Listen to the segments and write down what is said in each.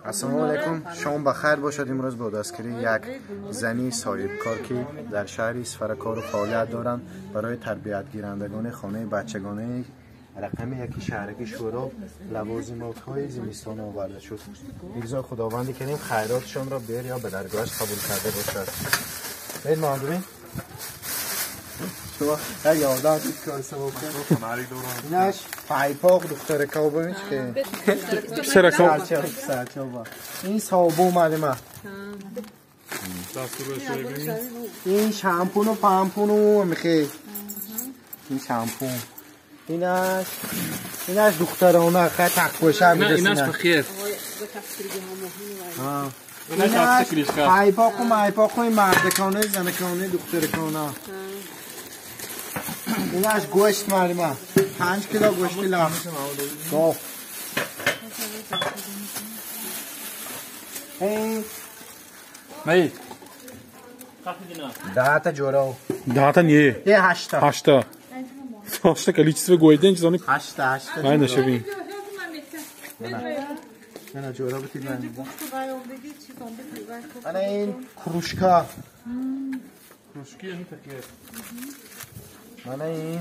Ассалому алайкум, шом ба хайр бошад. Имрӯз бо дастгирии як зани соҳибкор, ки дар шаҳри Исфара кору фаъолият доранд, барои тарбиятгирандагони хонаи бачагонаи рақами яки шаҳраки Шӯроб лавозимотҳои зимистона оварда шуд. Бигзор Худованди Карим хайротшонро бер ё ба даргоҳаш қабул карда бошад. Бед мардуми шумо як ёрдам кор савоб кун. Инаш пайпоқ духтарако бибин чи Писарако. Сарчоба. Ин собун малима. Ин шампуну пампуну михе. Ин шампун. Инаш духтарона хай тақвоша мидасина. Инаш бахир. Инаш пайпоқу майпоқу мардакона, занакона, духтаракона. اینش گوشت معلومه 5 کیلو گوشت لحم. گاو. این می 10 تا جورو. 10 تا نیه. یه 8 تا. 8 تا. 8 تا количество گویدن چیزانی. 8 تا 8 تا. نه نشوین. نه جورو بتید من. انا این کروشکا. کروشکی این تکیه. من این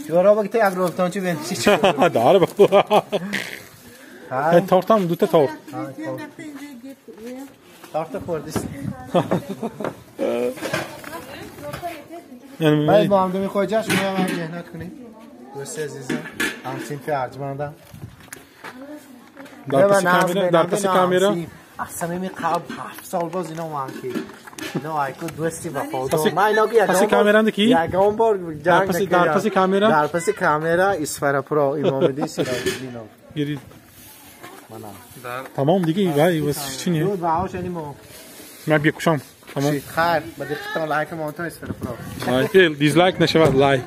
جورا بگی تا یک روزتان چی بینی چی داره بخدا تارت هم دوتا تارت تارت خوردیست. باید با هم دو میخواه جشن میام هم مهنت کنیم دوست عزیزم همسینفی ارجمندم در پس کامرا در پس کامرا از صمیم قلب 7 سال باز اینا من که نه ایکو دوستی وفادار من اینا که پس کامرا کی یگان بار جنگ در پس کامرا در پس کامرا اسفره پرو امامدی سراجدینو گیرید تمام دیگه وای واسه چی نیه دود باهاش یعنی ما من بیکوشم تمام خیر با دقت لایک ما تو اسفره پرو لایک دیسلایک نشود لایک.